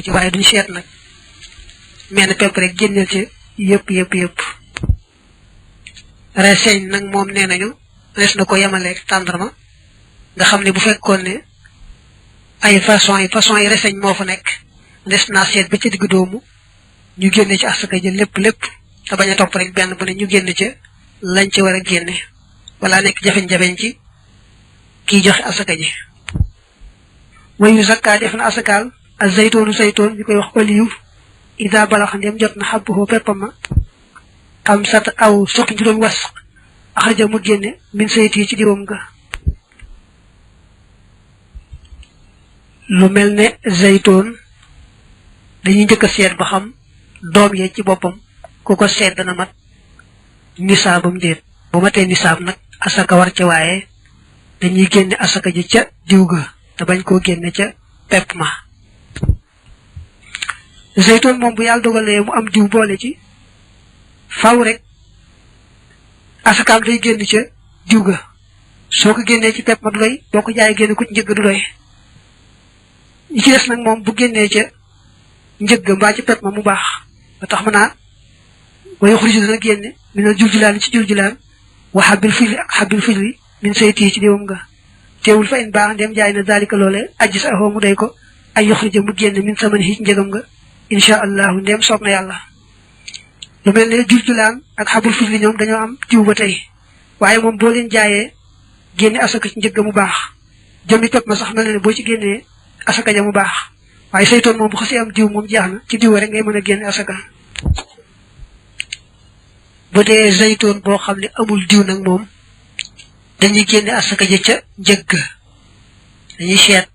tomb ci waaye duñ seet nag menn pepp rek génneel ci yëpp reseñ nag moom nee nañu res na ko yemaleeg tàndarma nga xam ne bu fekkoon ne ay façon yi reseñ moo fa nekk des naa seet ba ca digg doomu ñu génne ci asaka ji lépp te bañ a topp rek benn bu ne ñu génn ca lañ ci war a génne wala nekk jafeñ-jafeñ ci kii joxe asaka ji wayu zakka def na asakaal ak zaytoonu zaytoon ñu koy wax olive ida balax ndem jot na xabbuhu peppama xam sat aw suqi juróom was axraja mu génne min sayti ci diwam ga lu mel ne zaytoon dañuy njëkk a seet ba xam doom yee ci boppam ku ko seet dana mat nisaabam déet bu matee nisaab nag asaka war ca waaye dañuy génne asaka ji ca diw ga te bañ koo génne ca pepp ma zeytoon moom bu yàlla dogalee mu am diw boole ci faw rek asakaam day génn ca diw ga soo ko génnee ci pepp ma du doy boo ko jaayee génne ko ci njëgg du doy ñi ci des nag moom bu génnee ca njëgg mbaa ci pepp ma mu baax ba tax ma naa way xurisi dana génne minal juljulaan ci juljulaan wa xabil fijli ak xabil fijli min sayti ci diwam nga teewul fa in baax ndem jaay na daalika loole ajjis ahoo mu day ko ay yoxrija mu génne min saman ci njëgam nga insha allahu ndem soob na yàlla lu mel ne juljulaan ak xabil fijli ñoom dañoo am jiw ba tey waaye moom boo leen jaayee génne asaka ci njëgg mu baax jëmmi pepp ma sax mel ne boo ci génnee asaka ja mu baax waaye saytoon moom bu xasee am diw moom jeex na ci diw rek ngay mën a génne asaka bu dee zaytoon boo xam ne amul diw nag moom dañuy génne asaka ja ca njëgg dañuy seet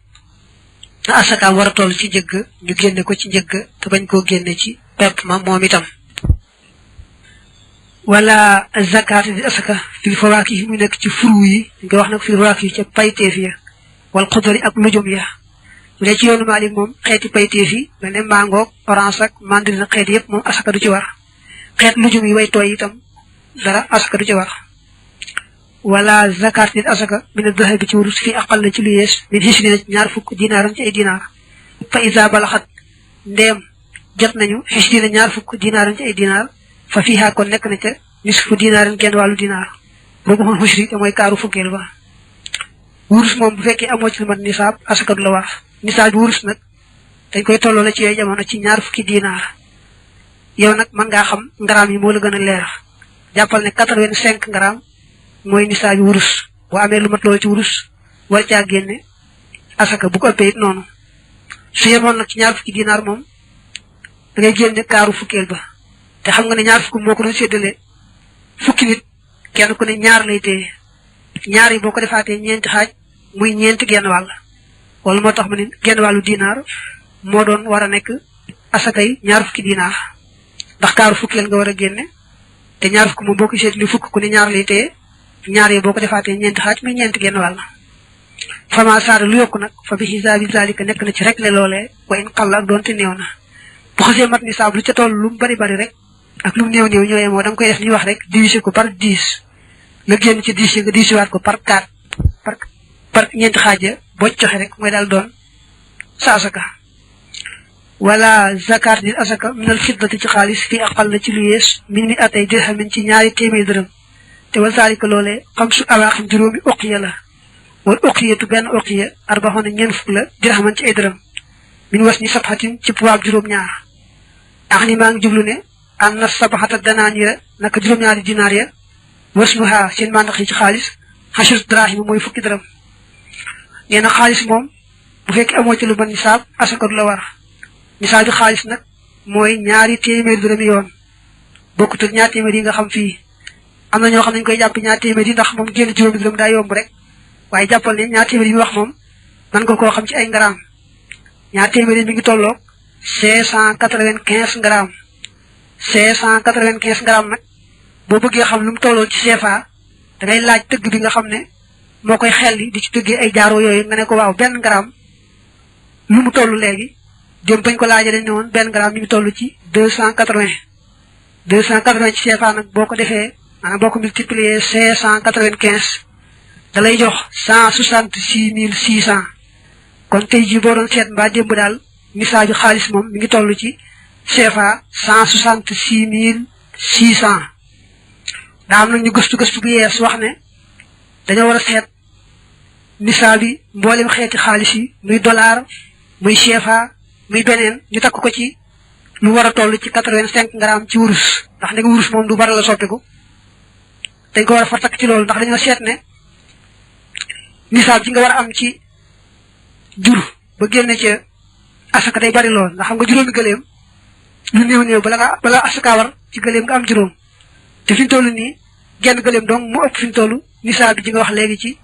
na asakaam war a toll ci njëgg ñu génne ko ci njëgg te bañ koo génne ci pepp ma moom itam wala zakat di asaka fil fawaakih yi mu nekk ci furu yi ñu koy wax nag fil fawaakih yi ca payteef ya wal xudari ak lujum ya bu dee ci yoonu Maalik moom xeeti payteef yi mel ne mangoog orange ak mandarine xeet yëpp moom asaka du ci war xeet lujum yi way tooy itam dara asaka du ci war wala zakat nit asaka min ad-dahab bi ci wurus fii aqal na ci lu yees min xisrina ci ñaar fukk dinaaram ci ay dinaar fa isa balaxat ndeem jot nañu xisrina ñaar fukk dinaaram ci ay dinaar fa fiihaa kon nekk na ca nisfu dinaaran genn wàllu dinaar boobu xoon xusri te mooy kaaru fukkeel ba wurus moom bu fekkee amoo ci lu mat nisaab asaka du la war nisaab bi wurus nag dañ koy tolloo la ci yooyu jamono ci ñaar fukki dinaar yow nag mën ngaa xam ngaraam yi moo la gën a leer jàppal ne 85 ngaraam mooy nisaab bi wurus boo amee lu mat loolu ci wurus war caa génne asaka bu ko ëppee it noonu su yemoon nag ci ñaar fukki dinaar moom da ngay génne kaaru fukkeel ba te xam nga ne ñaar fukk moo ko doon séddale fukki nit kenn ku ne ñaar lay téye ñaar yi boo ko defaatee ñeenti xaaj muy ñeenti genn wàll wala moo tax ma ne genn wàllu dinaar moo doon war a nekk asakay ñaar fukki dinaar ndax kaaru fukkeel nga war a génne te ñaar fukk moom boo ko séddale fukk ku ne ñaar lay téye ñaar yi boo ko defaatee ñeenti xaaj muy ñeenti genn wàll fama saara lu yokku nag fa bi xisaabi zalika nekk na ci rek le loolee wa in xalla ak doonte néew na bu xasee mat nisaab lu ca toll lu mu bari rek ak lu mu néew ñooyee moo da nga koy def li ñuy wax rek diviser ko par 10 nga génn ci 10 yi nga diviser ko par 4 par ñeenti xaaja boo ci joxe rek mooy daal doon sa asaka wala zakat nit asaka minal fiddati ci xaalis fii aqal na ci lu yees min mi atay dirhamin ci ñaari téeméer dërëm te wal zalika loolee xam su awaaxim juróomi uqiya la wal uqiyatu benn uqiya arbaxoona ñeent fukk la dirhaman ci ay dërëm min was ni sabxatin ci puwaab juróom ñaar ax ni maa ngi jublu ne am na sabaxata danaanira naka juróom-ñaari dinaar ya wasmuha seen mandax yi ci xaalis xasir drahima mooy fukki dërëm nee na xaalis moom bu fekkee amoo ci lu ban nisaab asaka du la war nisaab bi xaalis nag mooy ñaari téeméeri dërëmi yoon bokkut ak ñaar téeméer yi nga xam fii am na ñoo xam ne ñu koy jàpp ñaar téeméer yi ndax moom génn juróomi dërëm daa yomb rek waaye jàppal ne ñaar téeméer yi ñu wax moom man nga koo xam ci ay ngaraam ñaar téeméer yi mi ngi tolloog 595 ngaraam 595 grammes nag boo bëggee xam lu mu tolloo ci CFA da ngay laaj tëgg bi nga xam ne moo koy xelli di ci tëggee ay jaaroo yooyu nga ne ko waaw benn gramme lu mu toll léegi jëm bañ ko laajee dañ ne woon benn gramme mi ngi toll ci 280 ci CFA nag boo ko defee maanaam boo ko multiplier 595 da lay jox 166600 kon tey jii boo doon seet mbaa démb daal nisaabi xaalis moom mi ngi toll ci CFA 166,600 daa am nag ñu gëstu bu yees wax ne dañoo war a seet nisaabi mboolem xeeti xaalis yi muy dollar muy CFA muy beneen ñu takk ko ci lu war a toll ci 85 grammes ci wurus ndax ndeg wurus moom du bari la soppiku dañ ko war a fa takk ci loolu ndax dañoo seet ne nisaab ci nga war a am ci jur ba génne ca asaka day bari lool ndax xam nga juróomi gëléem lu néew bala asaka war ci gëléem nga am juróom te fi ñu toll nii genn gëléem donc mu ëpp fi ñu toll nisaab bi ji nga wax léegi ci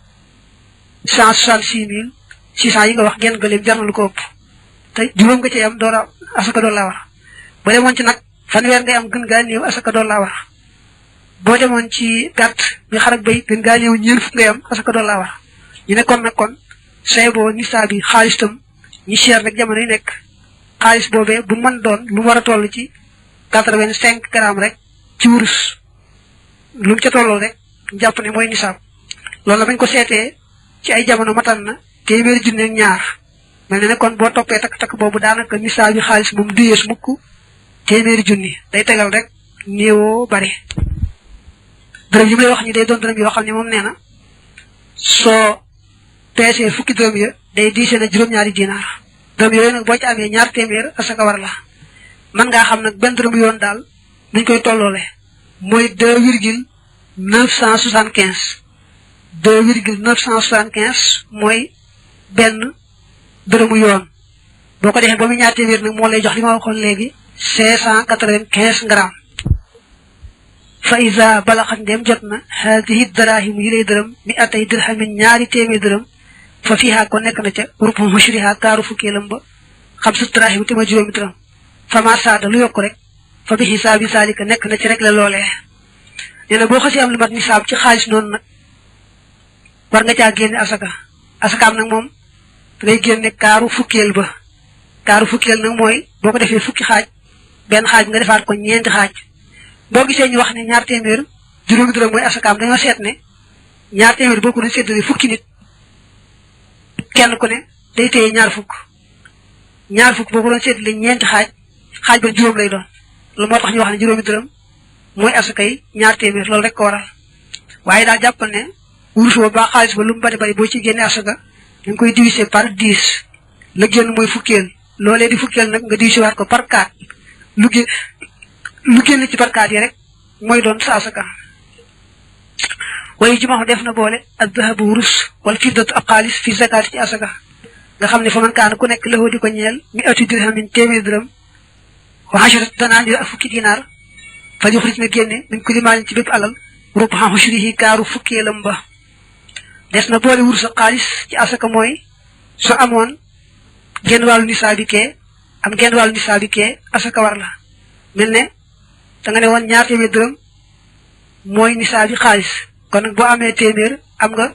166,600 yi nga wax genn gëléem jar na lu ko ëpp te juróom nga cay am door a asaka doon laa war boo demoon ci nag fanweer ngay am gën gaa néew asaka doon laa war boo demoon ci gàtt mi xar ak béy gën gaa néew ñeent fukk ngay am asaka doon laa war ñu ne kon nag kon say boo nisaab bi xaalis tam ñi cher rek jamono yi nekk xaalis boobee bu mën doon lu war a toll ci 85 grammes rek ci wurus lu mu ca tolloo rek jàpp ne mooy nisaab loolu la bañ ko seetee ci ay jamono matan na téeméeri junne ak ñaar mel ne kon boo toppee takk boobu daanaka nisaab bi xaalis moom du yees mukk téeméeri junni day tegal rek néewoo bari dërëm yi may wax ni day doon dërëm yoo xam ne moom nee na soo peesee fukki dërëm ya day diisee na juróom-ñaari dinaar dërëm yooyu nag boo ci amee ñaar téeméer asaka war la mën ngaa xam nag benn dërëm yoon daal nuñ koy tolloole mooy 2,975 2,975 mooy benn dërëmu yoon boo ko defee ba mu ñaar téeméer nag moo lay jox li ma waxoon léegi 595 grammes fa iza balaxat ndem jot na haadihi darahim yi lay dërëm mi atay dirhamin ñaari téeméer dërëm fa fiiha ko nekk na ca rubu mushriha kaaru fukkeelam ba xam su darahim te ma juróomi dërëm fa ma saada lu yokk rek fa bi xisaabi saalika nekk na ci rek la loolee nee na boo xasee am lu mat nisaab ci xaalis noonu nag war nga caa génne asakaam nag moom ngay génne kaaru fukkeel ba kaaru fukkeel nag mooy boo ko defee fukki xaaj benn xaaj nga defaat ko ñeenti xaaj boo gisee ñu wax ne ñaar téeméer juróomi dërëm mooy asakaam dañoo seet ne ñaar téeméer boo ko doon séddale fukki nit kenn ku ne day téye ñaar fukk boo ko doon séddale ñeenti xaaj ba juróom lay doon loolu moo tax ñu wax ne juróomi dërëm mooy asaka yi ñaar téeméer loolu rek ko waral waaye daal jàppal ne wurus ba ba xaalis ba lu mu bari boo ci génne asaka da nga koy diviser par 10 la génn mooy fukkeel loolee di fukkeel nag nga diviser waat ko par 4 lu génn ci par 4 yi rek mooy doon sa asaka waaye jumaa def na boole ak dahabu wurus wala fiddatu ak xaalis fi zakaat ci asaka nga xam ne fa man kaan ku nekk lëxoo di ko ñeel mi atu dirhamin téeméer dërëm wa asharat danaanir ak fukki dinaar fa yuxrij na génne min kulli maalin ci bépp alal rubha ushrihi kaaru fukkeelam ba des na boole wurus ak xaalis ci asaka mooy su amoon genn wàllu nisaabi kee am genn wàllu nisaabi kee asaka war la mel ne da nga ne woon ñaar téeméer dërëm mooy nisaabi xaalis kon nag boo amee téeméer am nga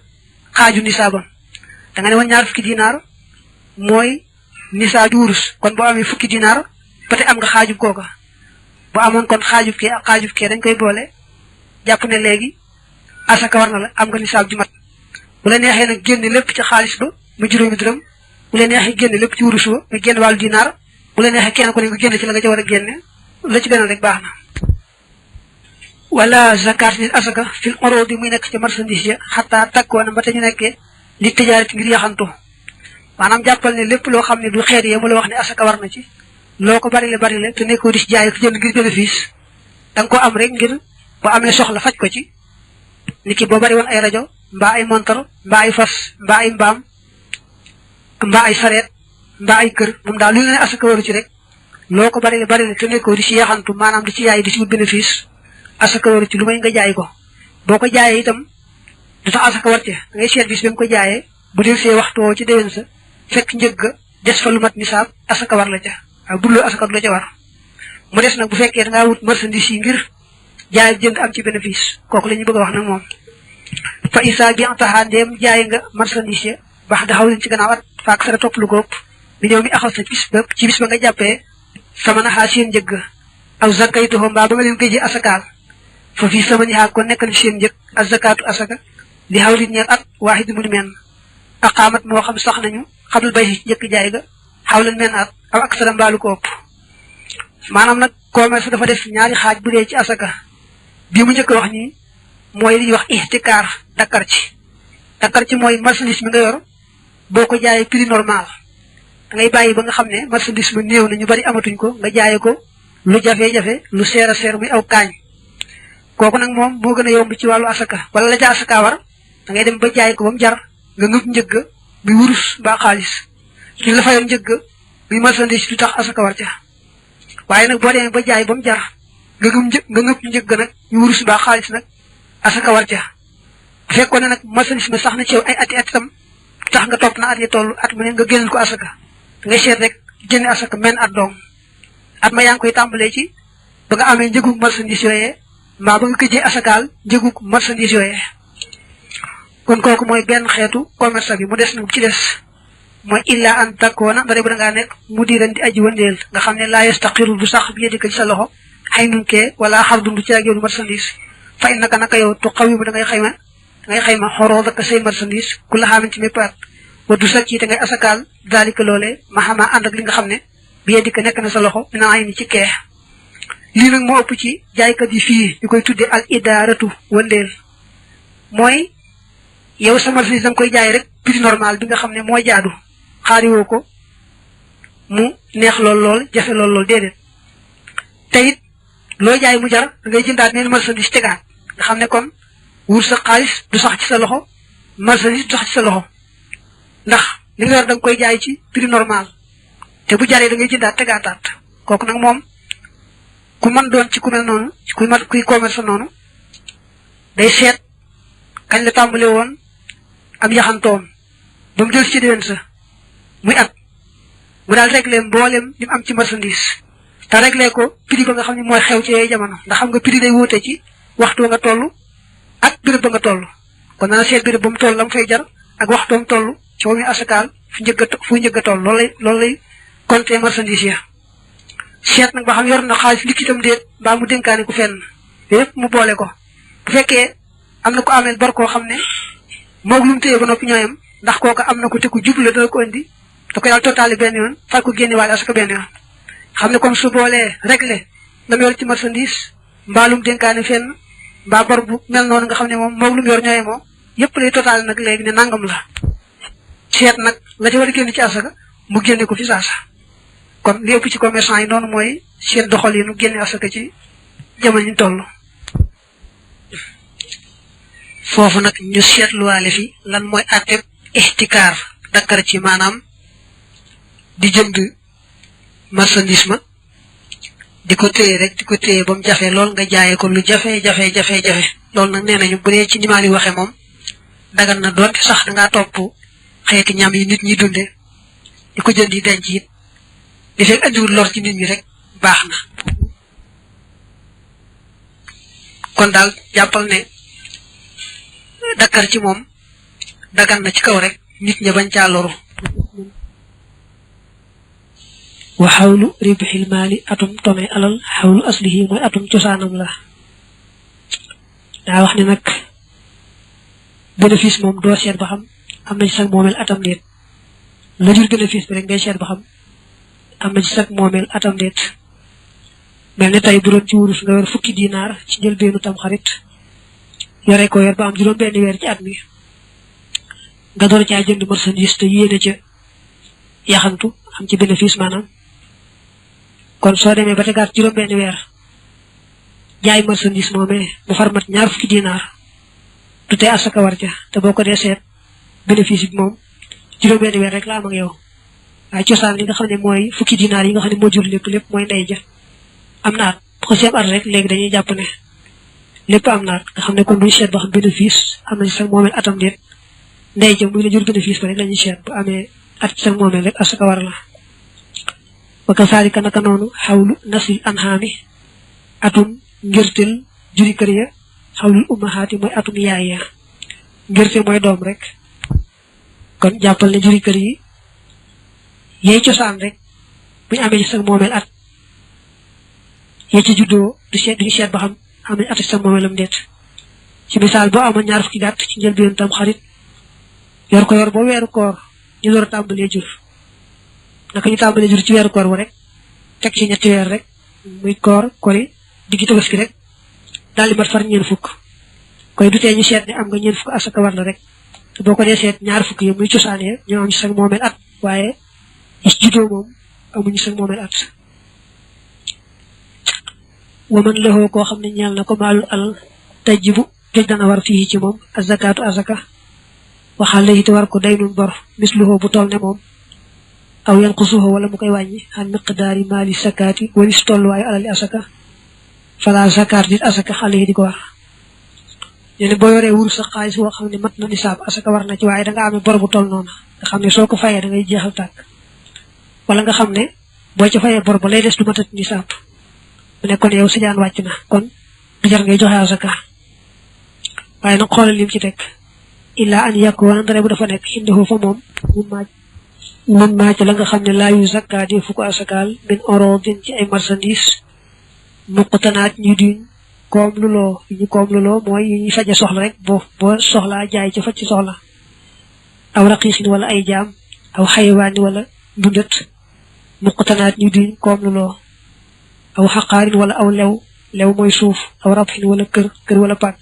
xaaju nisaabam da nga ne woon ñaar fukki dinaar mooy nisaabi wurus kon boo amee fukki dinaar peut-être am nga xaajub kooka bu amoon kon xaajub kee ak xaajub kee dañ koy boole jàpp ne léegi asaka war na la am nga nisaab ju mat bu la neexee nag génne lépp ci xaalis ba mu juróomi dërëm bu la neexee génne lépp ci wurus ba nga génn wàllu dinaar bu la neexee kenn ku ne nga génne ci la nga ca war a génne la ci gënal rek baax na wala zakat ni asaka fil urudi muy nekk ci marchandise ya xataa takkoona ba te ñu nekkee li tijaarati ngir yaxantu maanaam jàppal ne lépp loo xam ne du xeet yi mu la wax ne asaka war na ci loo ko bari la te nekkoo di ci jaay ko jënd ngir bénéfice da nga ko am rek ngir boo amee soxla faj ko ci niki boo bari woon ay rajo mbaa ay montar mbaa ay fas mbaa ay mbaam mbaa ay sareet mbaa ay kër moom daal lu ne asaka waru ci rek loo ko bari la te nekkoo di ci yaxantu maanaam di ci yaay di ci wut bénéfice asaka waru ci lu may nga jaay ko boo ko jaayee itam du tax asaka war ci da ngay seet bis bi nga ko jaayee bu del see waxtu woo ci déwén sa fekk njëg ga des fa lu mat nisaab asaka war la ca waaw bu dul asaka du la ca war mu des nag bu fekkee da ngaa wut marchandise yi ngir jaay jënd am ci bénéfice kooku la ñu bëgg a wax nag moom fa isa bi taxaa ndeem jaay nga marchandise ya baax da xaw leen ci gannaaw at faak sara topp lu góob bi ñëw mi axaw sa ci bis ba nga jàppee sama naxaa seen njëg aw zakaytuhum mbaa ba nga leen gëjee asakaal fa fii sama ñaxaa ko nekkal seen njëg ak zakaatu asaka li xaw li ñeel at waaxid mu ni men aqaamat moo xam sax nañu xamul bay ci njëkk jaay ga xaw leen men at aw aksara mbaalu ko ëpp maanaam nag commerce dafa def ñaari xaaj bu dee ci asaka bi mu njëkk wax ni mooy li ñuy wax ihtikaar dakkar ci mooy marchandise mi nga yor boo ko jaayee prix normal da ngay bàyyi ba nga xam ne marchandise ma néew na ñu bari amatuñ ko nga jaayee ko lu jafe-jafe lu seer a seer muy aw kaañ kooku nag moom moo gën a yomb ci wàllu asaka wala la ca asaka war da ngay dem ba jaay ko ba mu jar nga ngëp njëgg bi wurus mbaa xaalis li la fayoon njëgg bi marchandise du tax asaka war ca waaye nag boo demee ba jaay ba mu jar nga ngëp njëgg nag ñu wurus mbaa xaalis nag asaka war ca bu fekkoon ne nag marchandise ma sax na ci yow ay ati at itam tax nga topp na at yi toll at mu ne nga génneel ko asaka da ngay seet rek génne asaka men at doom at ma yaa ngi koy tàmbalee ci ba nga amee njëgug marchandise yooyee mbaa ba nga këjee asakaal njëgug marchandise yooyee kon kooku mooy benn xeetu commerce bi mu des nag ci des mooy illa an takkoona ndare bu da ngaa nekk mu diran di aji wëndeel nga xam ne laa yastaqiru du sax bi yedika ci sa loxo xay nunkee wala xar dundu ci ak yow marchandise fay naka yow tu xaw yi mu da ngay xayma xoroo daka say marchandise ku la xamante mépp at wa du sacc yi te ngay asakaal daalika loole ma xamaa ànd ak li nga xam ne bi yedika nekk na sa loxo mina ay ni ci keex lii nag moo ëpp ci jaaykat yi fii ñu koy tuddee al idaaratu wëndeel mooy yow sa marchandise da nga koy jaay rek prix normal bi nga xam ne moo jaadu xaariwoo ko mu neex lool jafe lool déedéet te it loo jaay mu jar da ngay jëndaat neen marchandise tegaat nga xam ne kon wur sa xaalis du sax ci sa loxo marchandise du sax ci sa loxo ndax li nga yor da nga koy jaay ci prix normal te bu jaree da ngay jëndaat tegaataat kooku nag moom ku mën doon ci ku mel noonu kuy commerce noonu day seet kañ la tàmbale woon am yaxantoom ba mu jël ci déwén sa muy at mu daal réglé mboolem li mu am ci marchandise te réglé ko prix ba nga xam ne mooy xew ci yooyu jamono ndax xam nga prix day wuute ci waxtu ba nga toll ak béréb ba nga toll kon dana seet béréb ba mu toll la mu fay jar ak waxtoom toll ci wàllu asakaal fu njëgg a toll loolu lay compter marchandise ya seet nag ba xam yor na xaalis likkitam déet mbaa mu dénkaane ko fenn yépp mu boole ko bu fekkee am na ko ameel bar koo xam ne moog lu mu téye ba noppi ñooyam ndax kooka am na ko te ku jublu dana ko indi da koy daal totaali benn yoon far ko génne waale asaka benn yoon xam ne comme su boolee réglé la mu yor ci marchandise mbaa lu mu dénkaane fenn mbaa bor bu mel noonu nga xam ne moom moog lu mu yor ñooye moom yépp lay totaali nag léegi ne nangam la seet nag la ci war a génn ci asaka mu génne ko fi saasa kon li ëpp ci commerçant yi noonu mooy seen doxal yi nu génne asaka ci jamono ñu toll foofu nag ñu seetluwaale fi lan mooy atteb ihtikaar dakkar ci maanaam di jënd marchandise ma di ko téye ba mu jafe lool nga jaayee ko lu jafe loolu nag nee nañu bu dee ci nimaali waxe moom dagan na doonte sax dangaa topp xeeti ñam yi nit ñi dunde di ko jënd yi denc it di fekk andiwul lor ci nit ñi rek baax na kon daal jàppal ne dakkar ci moom dagan na ci kaw rek nit ña bañ caa loru wa xawlu ribxil maali atum tome alal xawlu aslihi mooy atum cosaanam la daa wax ne nag bénéfice moom doo seet ba xam am na ci sag moomeel atam déet la jur bénéfice bi rek ngay seet ba xam am na ci sag moomeel atam déet mel ne tey bu doon ci wurus nga yor fukki dinaar ci njëlbeenu tam xarit yore ko yor ba am juróom benn weer ci at mi nga door caa jënd marchandise te yéene ca yaxantu am ci bénéfice maanaam kon soo demee ba tegaat juróom benn weer jaay marchandise moomee mu farmat ñaar fukki dinaar du tee asaka war ca te boo ko dee seet bénéfice bi moom juróom benn weer rek la am ak yow waaye cosaan li nga xam ne mooy fukki dinaar yi nga xam ne moo jur lépp mooy ndey ja am na at bu ko seet at rek léegi dañuy jàpp ne lépp am naat nga xam ne kon duñ seet ba xam bénéfice am na ci sax moomeel atam déet ndey ja muy la jur bénéfice ba rek lañuy seet bu amee at ci sax moomeel rek asaka war la wa kasaalika naka noonu xawlu nasil anhaami atum ngirtil juri kër ya xawlul ummahaati mooy atum yaay ya ngirte mooy doom rek kon jàppal ne juri kër yi yey cosaan rek buñu amee ci sax moomeel at yee ci juddoo duñu seet ba xam am nañ at ci sax moomeelam déet ci misaal boo amoon ñaar fukki gàtt ci njëlbéen tam xarit yor ko yor ba weeru koor ñu door a tàmbalee jur naka ñu tàmbalee jur ci weeru koor ba rek teg ci ñetti weer rek muy koor kori diggi tabaski rek daal di mat far ñeen fukk koy du tee ñu seet ne am nga ñeen fukk asaka war la rek te boo ko dee seet ñaar fukk yi muy cosaan ya ñoo am ci sag moomeel at waaye yi ci juddoo moom amuñu sag moomeel at waman lexoo koo xam ne ñeel na ko maalul alal tajibu joj dana war fii ci moom azakaatu azaka waxal la te war ko daynun bor misluhoo bu toll ne moom aw yanqusuhu wala mu koy wàññi an miqdaari maali sakaati walis tolluwaayu alali asaka fala zakaat dit asaka xale yi di ko war ñu ne boo yoree wuru sa xaalis woo xam ne mat na nisaab asaka war na ci waaye danga amee bor bu toll noonu nga xam ne soo ko fayee da ngay jeexal tàkk wala nga xam ne boo ci fayee bor ba lay des du matat nisaab mu ne kon yow si jaan wàcc na kon du jar ngay joxe asaka waaye nag xoolal lim ci teg illa an yakuna ndare bu dafa nekk indahu fa moom mun maac la nga xam ne laa yu zakka di fu ko asakaal min orodin ci ay marchandise muqtanaat ñu duñ koom lu loo mooy yi ñuy faje soxla rek boo soxlaa jaay ca faj ci soxla aw raqiisin wala ay jaam aw xayawaani wala mbundat muqtanaat ñu duñ koom lu loo aw xaqaarin wala aw lew mooy suuf aw rabxin wala kër wala pàkk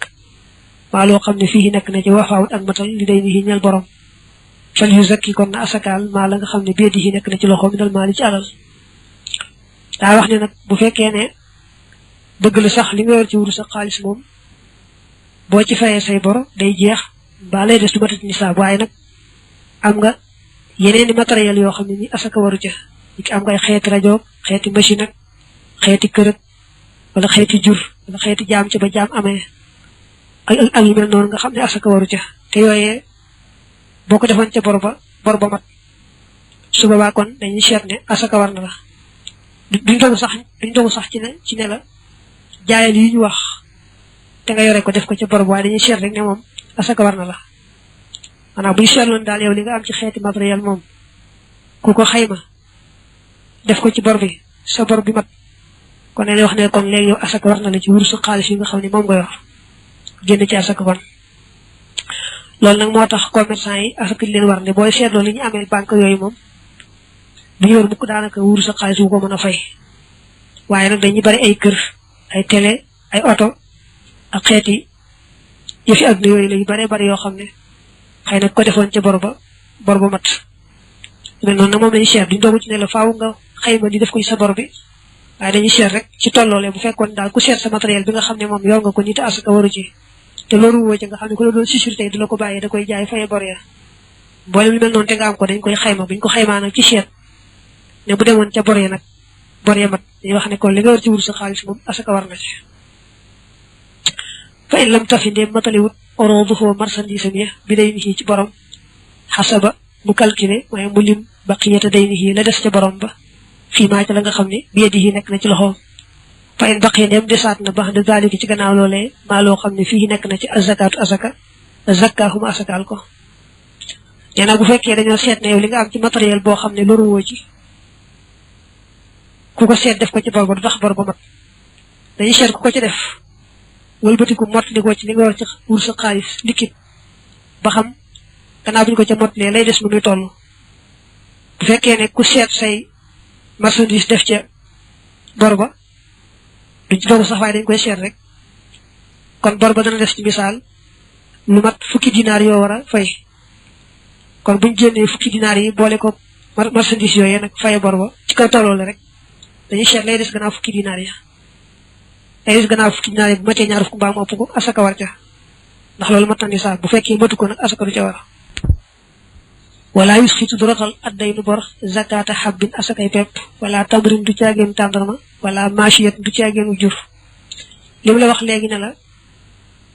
maa loo xam ne fii nekk na ci wafaawut ak matal li day ni ñal borom fal yu zakki kon na asakaal maa la nga xam ne béedi yi nekk na ci loxo mi dal maa li ci alal daa wax ne nag bu fekkee ne bëgg la sax li nga yor ci wuru sa xaalis moom boo ci fayee say bor day jeex mbaa lay des du matat nisaab waaye nag am nga yeneen i matériel yoo xam ne ni asaka waru ca ki am nga ay xeeti rajo xeeti machine ak xeeti kërëg wala xeeti jur wala xeeti jaam ca ba jaam amee ak yu mel noonu nga xam ne asaka waru ca te yooyee boo ko defoon ca bor ba mat su boobaa kon dañuy seet ne asaka war na la duñ dogu sax ci ne la jaayal yi ñu wax te nga yore ko def ko ca bor ba waaye dañuy seet rek ne moom asaka war na la maanaam bu ñu seetloon daal yow li nga am ci xeeti matériel moom ku ko xayma def ko ci bor bi sa bor bi mat kon ne wax ne kon léegi yow asaka war na la ci wursu xaalis yi nga xam ne moom nga yor génn ci asaka kon loolu nag moo tax commerçant yi asaka leen war ne booy seetloo li ñu amee banque yooyu moom bu ñu yor mukk daanaka wuru sa xaalis bu ko mën a fay waaye nag dañuy bari ay kër ay télé ay oto ak xeeti yëfi àdduna yooyu la yu bari yoo xam ne xëy na ko defoon ca bor ba mat mais noonu nag moom lañuy seet duñ doogu ci ne la faaw nga xayma di def ko ci sa bor bi waaye dañuy seet rek ci tolloole bu fekkoon daal ku seet sa matériel bi nga xam ne moom yor nga ko nit asaka waru ci te loolu woo ci nga xam ne ku la doon sécurité du la ko bàyyee da koy jaay faye bor ya mboolem lu mel noonu te nga am ko dañ koy xayma buñ ko xaymaa nag ci seet ne bu demoon ca bor ya mat dañuy wax ne kon li nga war ci wur sa xaalis moom asaka war na ci fa in lam tafi ndéem mataliwut oroduhoo marchandise am ya bi day ni ci borom xasaba mu calculé waaye mu lim baqiyata day ni la des ca borom ba fii maa ca la nga xam ne biyadi yi nekk na ci loxoom fa in baqi ndéem desaat na bax de zalika ci gannaaw loolee maa loo xam ne fii nekk na ci azakaatu asaka zakkaahuma asakaal ko nee na bu fekkee dañoo seet ne yow li nga am ci matériel boo xam ne loru woo ci ku ko seet def ko ci bor ba du tax bor ba mat dañuy seet ku ko ci def wëlbatiku mottalikoo ci li nga war ci wur sa xaalis liquide ba xam gannaaw bu ñu ko ca mottalee lay des mu muy toll bu fekkee ne ku seet say marchandise def ca bor ba duñ ci dogu sax waaye dañ koy seet rek kon bor ba dana des ci misaal lu mat fukki dinaar yoo war a fay kon buñ génnee fukki dinaar yi boole ko marchandise yooyu nag faye bor ba ci kaw tolloole rek dañuy seet lay des gannaaw fukki dinaar yi lay des gannaaw fukki dinaar yi bu matee ñaar fukk mbaa mu ëpp ko asaka war ca ndax loolu mat na nisaab bu fekkee matu ko nag asaka du ca war wala yusxitu du rotal adday nu bor zakata xabbin asakay pepp wala tamrin du caageen tàndarma wala machiyat du caageenu jur li mu la wax léegi ne la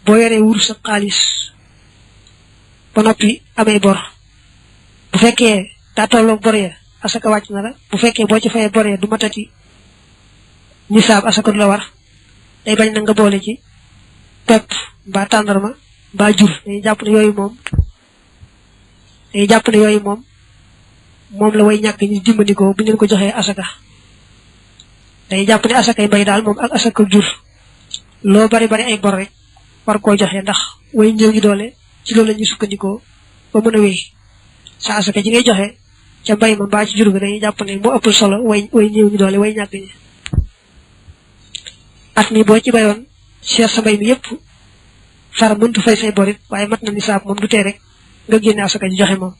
boo yoree wur sa xaalis ba noppi amee bor bu fekkee daa tolloog bor ya asaka wàcc na la bu fekkee boo ci fayee bor ya du matati nisaab asaka du la war day bañ na nga boole ci pepp mbaa tàndarma mbaa jur dañuy jàpp ne yooyu moom la way ñàkk ñu dimbandikoo bu ñu leen ko joxee asaka dañuy jàpp ne asakay mbay daal moom ak asaka jur loo bari ay bor rek war koo joxe ndax way ñëw ñu doole ci loolu la ñuy sukkandikoo ba mën a wéy sa asaka ji ngay joxe ca mbay ma mbaa ci jur ga dañuy jàpp ne moo ëpp solo way néew ñu doole way ñàkk ñi at mi boo ci bayoon seet sa mbay mi yëpp far mëntu fay say borit waaye mat na nisaab moom du tee rek nga génne asaka ji joxe moom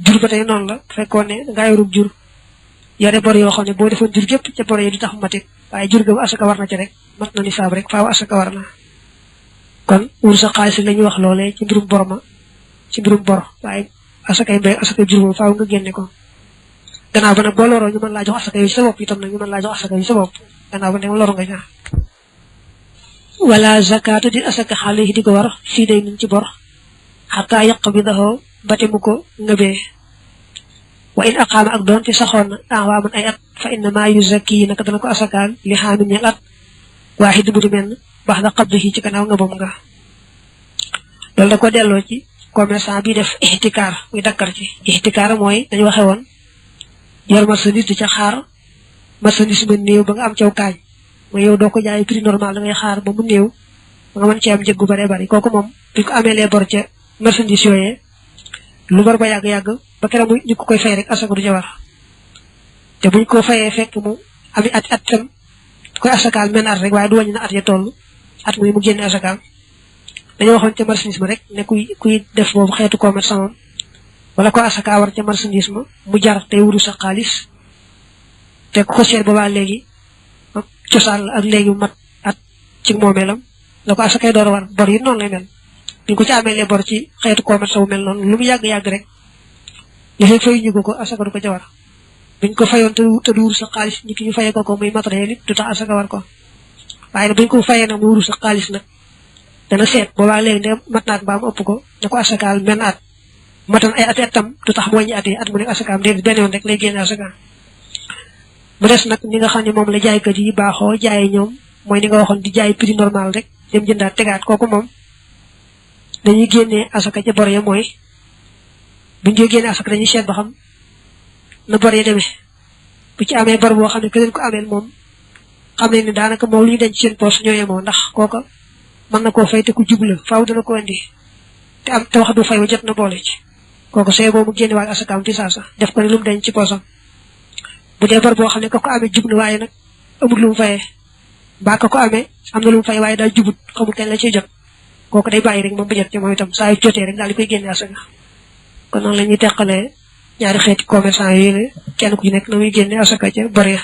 jur ba tey noonu la fekkoon ne ngaa yorub jur yore bor yoo xam ne boo defoon jur gépp ca bor yi du tax matit waaye jur ga asaka war na ci rek mat na nisaab rek faaw asaka war na kon wur sa xaalis la ñuy wax loolee ci mbirum bor ma ci mbirum bor waaye asakay mbay asakay jur moom faaw nga génne ko gannaaw ba nag boo loroo ñu mën laa jox asaka yu sa bopp itam nag ñu mën laa jox asaka yu sa bopp gannaaw ba ne loru nga ñaa wala zakata di asaka xale yi di ko war fii day nuñ ci bor xataa yàq bi daxoo bate mu ko ngëbee wa in aqaama ak doon ci saxoon na awaaman ay at fa inna maa yuzakki naka dana ko asakaal li xaamin ñel at waaxid bu di menn baax da xabdu ci gannaaw ngëbam nga loolu da ko delloo ci commerçant bi def ixtikaar muy dakkar ci ixtikaar mooy dañu waxe woon yor marchandise di ca xaar marchandise ma néew ba nga am caw kaañ mooy yow doo ko jaay prix normal da ngay xaar ba mu néew ba nga mën cee am njëggu bare bari kooku moom bi ko amee lee bor ca marchandise yooyee lu bor ba yàgg-yàgg ba keroog ñu ko koy fay rek asaka du ca war te buñ ko fayee fekk mu ami at tam koy asakaal men at rek waaye du wàññi na at ya toll at muy mu génne asakaal dañoo waxoon ca marchandise ma rek ne kuy def boobu xeetu commerçant moom wala ko asaka war ca marchandise ma mu jar tey wuru sa xaalis te ku ko seet boobaa léegi cosaan la ak léegi mat at ci moomeelam la ko asakay door war bor yi noonu lay mel ñu ko ci amee lee bor ci xeetu commerce bu mel noonu lu mu yàgg-yàgg rek li fekk fay ñu ko asaka du ko ca war buñ ko fayoon te du wuru sa xaalis ñi ki ñu fayee ko muy matériel it du tax asaka war ko waaye nag buñ ko fayee nag mu wuru sa xaalis nag dana seet boobaa léegi de mat naat mbaa mu ëpp ko ne ko asakaal menn at matan ay at tam du tax mu wàññi at yi at mu nekk asakaam déedéet benn yoon rek lay génne asaka mu des nag ni nga xam ne moom la jaaykat yi baaxoo jaayee ñoom mooy ni nga waxoon di jaay prix normal rek dem jëndaat tegaat kooku moom dañuy génnee asaka ca bor ya mooy buñ dee génne asaka dañuy seet ba xam na bor ya demee bu ci amee bor boo xam ne keneen ko ameel moom xam ne ni daanaka moom lu ñu denc seen poche ñooyee moom ndax kooka mën na koo fay te ku jubla faaw dana ko indi te wax du fay wa jot na boole ci kooku sooy boobu génne waale asakaam ci saasa def ko ne lu mu denc ci poosam bu dee bor boo xam ne ka ko amee jub na waaye nag amul lu mu fayee mbaa ka ko amee am na lu mu fay waaye daal jubut xamul kañ la ciy jot kooku day bàyyi rek moom bu jot ci moom itam saa yu jotee rek daal di koy génne asaka kon noonu la ñuy teqalee ñaari xeeti commerçant yooyu kenn ku ci nekk na muy génne asaka ca bor ya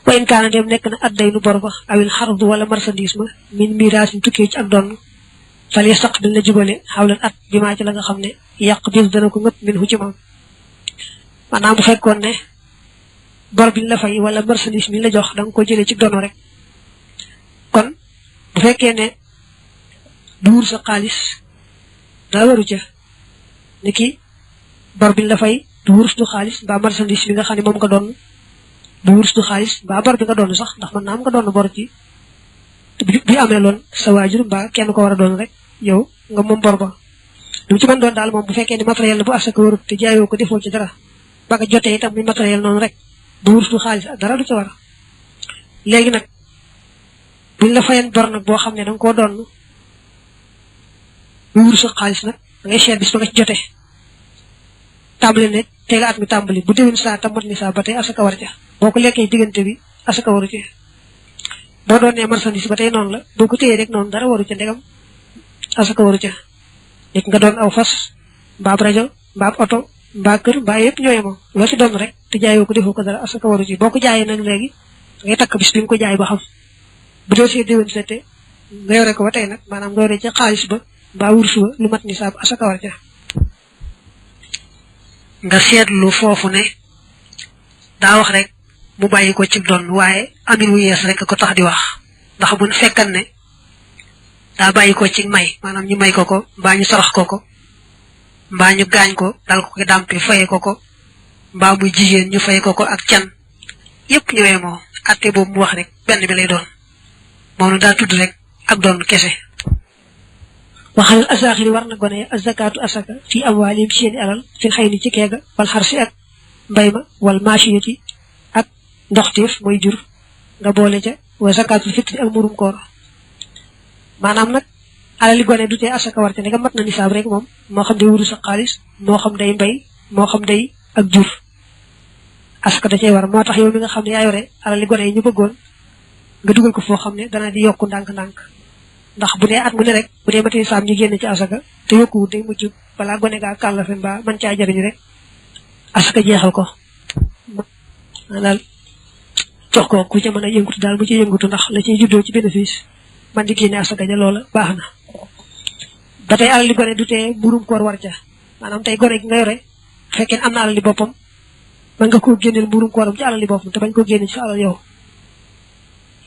wa in kaana dem nekk na adday nu bor ba awil xardu wala marchandise ma min miraasin tukkee ci ak doon fal yastaqbil na jubale xawlan at bi maa ci la nga xam ne yàq bis dana ko ngëpp min hu ci moom maanaam bu fekkoon ne bor biñ la fay wala marchandise mi la jox da nga ko jëlee ci dono rek kon bu fekkee ne duur sa xaalis daa waru ca ni ki bor biñ la fay du wurus du xaalis mbaa marchandise bi nga xam ne moom nga doon du wurus du xaalis mbaa bor bi nga doon sax ndax mën naa am nga doon bor ci bi amee loon sa waajur mbaa kenn ko war a doon rek yow nga moom bor ba lu ci mën doon daal moom bu fekkee ne matériel la bu asaka warut te jaayoo ko defoo ci dara ba nga jotee itam muy matériel noonu rek du wurus du xaalis dara du ci war léegi nag buñ la fayen bor nag boo xam ne da nga koo doon du wurus ak xaalis nag da ngay seet bis ba nga ci jotee tàmbali ne teega at mi tàmbali bu déwén saa tam mat ni saa ba tey asaka war ca boo ko lekkee diggante bi asaka waru ci boo doon nee marchandise ba tey noonu la boo ko téyee rek noonu dara waru ca ndegam asaka waru ca nit nga doon aw fas mbaab rajo mbaab oto mbaa kër mbaa yëpp ñooye moom loo ci doon rek te jaayoo ko defoo ko dara asaka waru ci boo ko jaayee nag léegi ngay takk bis bi nga ko jaay ba xam bu dee see déwén sa te nga yore ko ba tey nag maanaam nga yore ca xaalis ba mbaa wursu ba lu mat ni saa asaka war ca nga seetlu foofu ne daa wax rek mu bàyyi ko ci doon waaye amin wu yees rek ko tax di wax ndax bu fekkan ne daa bàyyi ko ci may maanaam ñu may ko mbaa ñu sarax ko mbaa ñu gaañ ko dal ko ko dàmpe faye ko mbaa muy jigéen ñu faye ko ak can yépp ñëwee moo atte boobu mu wax rek benn bi lay doon moom daa tudd rek ak doon kese waxal asaaxiri war na gone azakaatu asaka fi amwaalim ci seeni alal fil xayni ci keega wal xarsi ak mbay ma wal maasiyati ak ndoxteef mooy jur nga boole ca wa zakaatul fitri ak murum koor maanaam nag alali gone du tee asaka war ca ne nga mat na nisaab rek moom moo xam day wuru sa xaalis moo xam day mbay moo xam day ak jur asaka da cay war moo tax yow mi nga xam ne yaa yore alali gone yi ñu bëggoon nga dugal ko foo xam ne dana di yokku ndànk-ndànk ndax bu dee at mu ne rek bu dee mati saam ñu génn ci asaka te yokkuwut day mujj balaa gone gaa kàllafe mbaa mën caa jariñu rek asaka jeexal ko daal jox ko ku ca mën a yëngutu daal bu ci yëngutu ndax la ciy juddoo ci bénéfice man di génne asaka ja loola baax na ba tey alali gone du tee mburum koor war ca maanaam tey gone gi nga yore fekkee am na alali boppam mën nga koo génneel mburum kooram ci alali boppam te bañ ko génne ci alal yow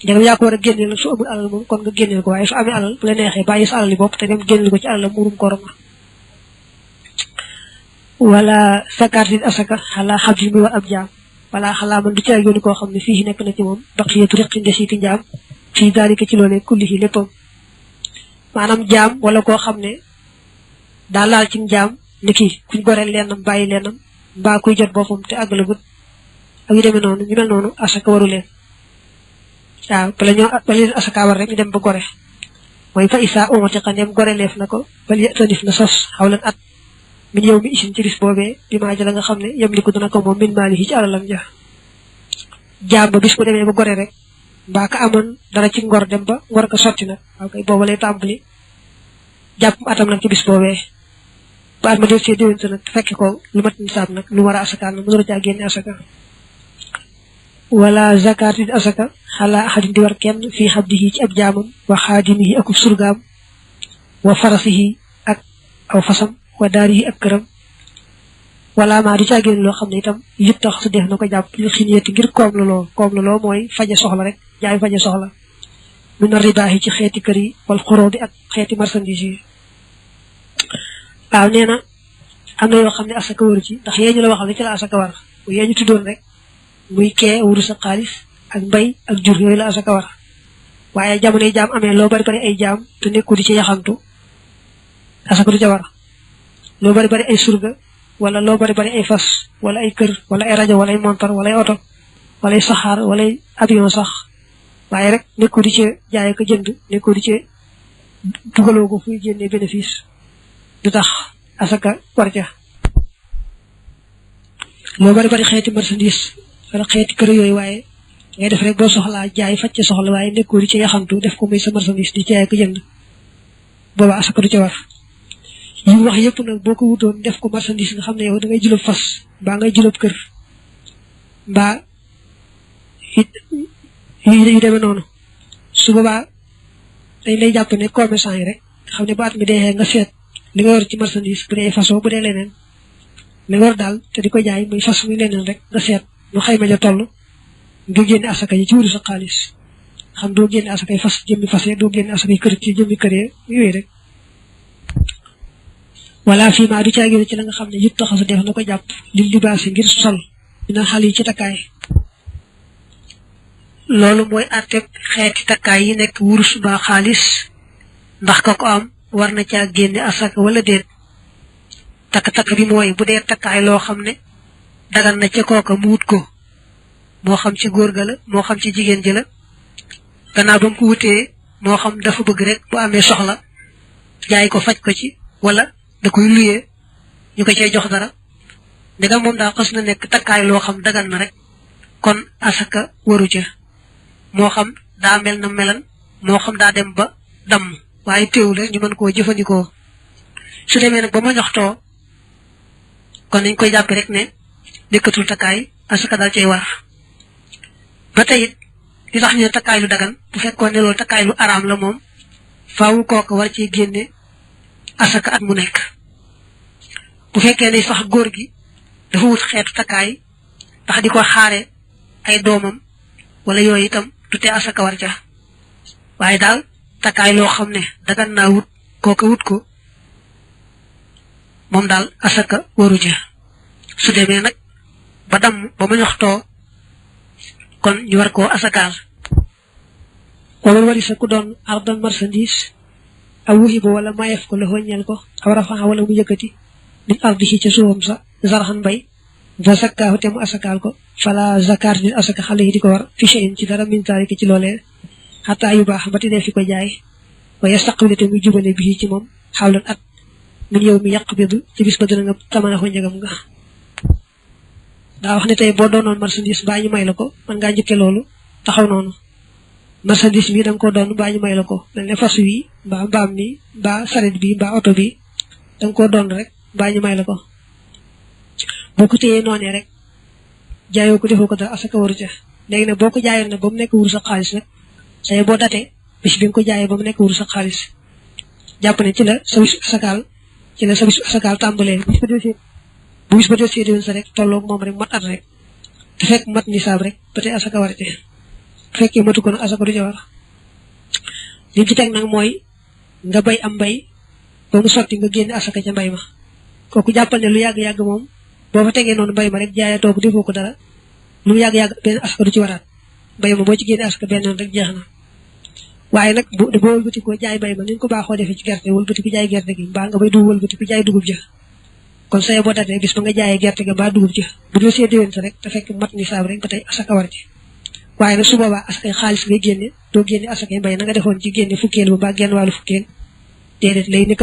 njëgam yaa ko war a génneel nag su amul alal moom kon nga génneel ko waaye su amee alal bu la neexee bàyyi sa alali bopp te dem génneel ko ci alal mburum kooram wala sakaatin asaka xalaa xam si muy war ab jaam wala xalaa man du ci ay yoonu koo xam ne fii nekk na ci moom baqiyatu riqin desiti njaam fii daalika ci loolee kullihi léppam maanaam jaam wala koo xam ne daa laal ci njaam ni kii kuñ goreel lennam bàyyi lennam mbaa kuy jot boppam te àggalagut ak yu demee noonu ñu mel noonu asaka waru leen waaw bala leen asaka war rek ñu dem ba gore mooy fa isa umatiqa ndem gore leef na ko bal tanif na sos xawlan at min yow mi isin ci bis boobee bi maa jëla nga xam ne yam liku dana ko moom min maalihi ci alalam ja jaam ba bis bu demee ba gore rek mbaa ka amoon dara ci ngor dem ba ngor ko sotti nag waaw kay booba lay tàmbali jàpp atam nag ci bis boobee ba at ma del see déwén sa nag fekke ko lu mat nisaab nag lu war a asakaal nag mu door a génne asaka wala zakatin asaka xalaa ahadin di war kenn fii xabdihi ci ab jaamam wa xaadimihi akub surgaam wa farasihi ak aw fasam wa daarihi ak këram wala maa du caagéen loo xam ne itam yit tax su def na ko jàpp li xiniyeti ngir koom la loo mooy faje soxla rek jaay faje soxla mu na ribaahi ci xeeti kër yi wal xoroodi ak xeeti marchandise yi waaw nee na am na yoo xam ne asaka waru ci ndax yee ñu la waxal ne ci la asaka war bu yee ñu tuddoon rek muy kee wuru sa xaalis ak mbay ak jur yooyu la asaka war waaye jamono yi jaam amee loo bari bari ay jaam te nekku di ci yaxantu asaka du ca war loo bari bari ay surga wala loo bari bari ay fas wala ay kër wala ay rajo wala ay montar wala ay oto wala ay saxaar wala ay avion sax waaye rek nekku di ci jaay ko jënd nekku di ci dugaloo ko fuy génnee bénéfice du tax asaka war ca loo bari bari xeeti marchandise wala xeeti kër yooyu waaye ngay def rek boo soxlaa jaay facce soxla waaye nekkoo di ci yaxantu def ko muy sa marchandise di jaay ko jënd booba asaka du ca war yi wax yëpp nag boo ko wutoon def ko marchandise nga xam ne yow da ngay julóob fas mbaa ngay julóob kër mbaa yu demee noonu su boobaa dañ lay jàpp ne commerçant yi rek nga xam ne bu at mi dee nga seet li nga yor ci marchandise bu dee façon bu dee leneen li nga yor daal te di ko jaay muy fas muy leneen rek nga seet lu xayma ja toll nga génne asaka yi ci wuru sa xaalis xam doo génne asaka yi fas jëmmi fas doo génne asaka yi kër ci jëmmi kër yooyu rek wala fii maa du caagéen ci la nga xam ne yit taxasu def na ko jàpp li libaasi ngir sol dina xal yi ci takkaay loolu mooy àtteb xeeti takkaay yi nekk wurus ba xaalis ndax ka ko am war na caa génne asaka wala déet takk-takk bi mooy bu dee takkaay loo xam ne dagan na ca kooka mu wut ko moo xam ci góor ga la moo xam ci jigéen ji la gannaaw ba mu ko wutee moo xam dafa bëgg rek bu amee soxla jaay ko faj ko ci wala da koy luyee ñu ko cee jox dara ndegam moom daa xas na nekk takkaay loo xam dagan na rek kon asaka waru ca moo xam daa mel na melan moo xam daa dem ba damm waaye teewul rek ñu mën koo jëfandikoo su demee nag ba ma ñoxtoo kon nañ koy jàppe rek ne nekkatul takkaay asaka daal cay war ba tey it li tax ñu ne takkaay lu dagan bu fekkoon ne loolu takkaay lu araam la moom faawu kooku war ci génne asaka at mu nekk bu fekkee ne sax góor gi dafa wut xeetu takkaay ndax di ko xaare ay doomam wala yooyu itam du tee asaka war ca waaye daal takkaay loo xam ne dagan naa wut kooku wut ko moom daal asaka waru ca su demee nag ba damm ba ma ñoxtoo kon ñu war koo asakaal wala wari sa ku doon ardan marchandise aw wuxi ba wala mayef ko la ñeel ko aw rafa wala mu yëkkati min ardihi ca suufam sa zarxan bay fa sakkaahu te mu asakaal ko fala zakat ni asaka xale yi di ko war fi shay'in ci dara min zalika ci loolee xataa yu baax ba te dee fi ko jaay wa yastaqbilu te muy jubale bi ci moom xawlan at min yow mi yàq bidu ci bis ba dina nga tamana ko njëgam nga daa wax ne tey boo doonoon marchandise baa ñu may la ko mën ngaa njëkke loolu taxaw noonu marchandise bi da nga ko doon baa ñu may la ko mel ne fas wi mbaa mbaam mi mbaa saret bi mbaa oto bi da nga ko doon rek baa ñu may la ko boo ko téyee noonee rek jaayoo ko defoo ko dara asaka waru ca léegi nag boo ko jaayoon nag ba mu nekk wuru sa xaalis nag say boo datee bis bi nga ko jaayee ba mu nekk wuru sa xaalis jàpp ne ci la sa bis asakaal tàmbalee bu bis ba del see déwén sa rek tolloog moom rek mat at rek te fekk mat nisaab rek ba tey asaka warate fekkee matu ko nag asaka du ca war li ci teg nag mooy nga bay am mbay ba mu sotti nga génne asaka ca mbay ma kooku jàppal ne lu yàgg-yàgg moom boo fa tegee noonu mbay ma rek jaayatoo ko defoo ko dara lu mu yàgg-yàgg benn asaka du ci waraat mbay ma boo ci génne asaka benn rek jeex na waaye nag boo wëlbati ko jaay mbay ma ni ñu ko baaxoo defee ci gerte wëlbati ko jaay gerte gi mbaa nga bay du wëlbati ko jaay dugub ja kon say boo datee bis ba nga jaayee gerte ga mbaa dugub ja bu dee see déwén sa rek te fekk mat nisaab rek ba tey asaka war ci waaye nag su boobaa asakay xaalis ngay génne doo génne asakay mbay na nga defoon ci génne fukkeel ba mbaa genn wàllu fukkeel déedéet lay nekk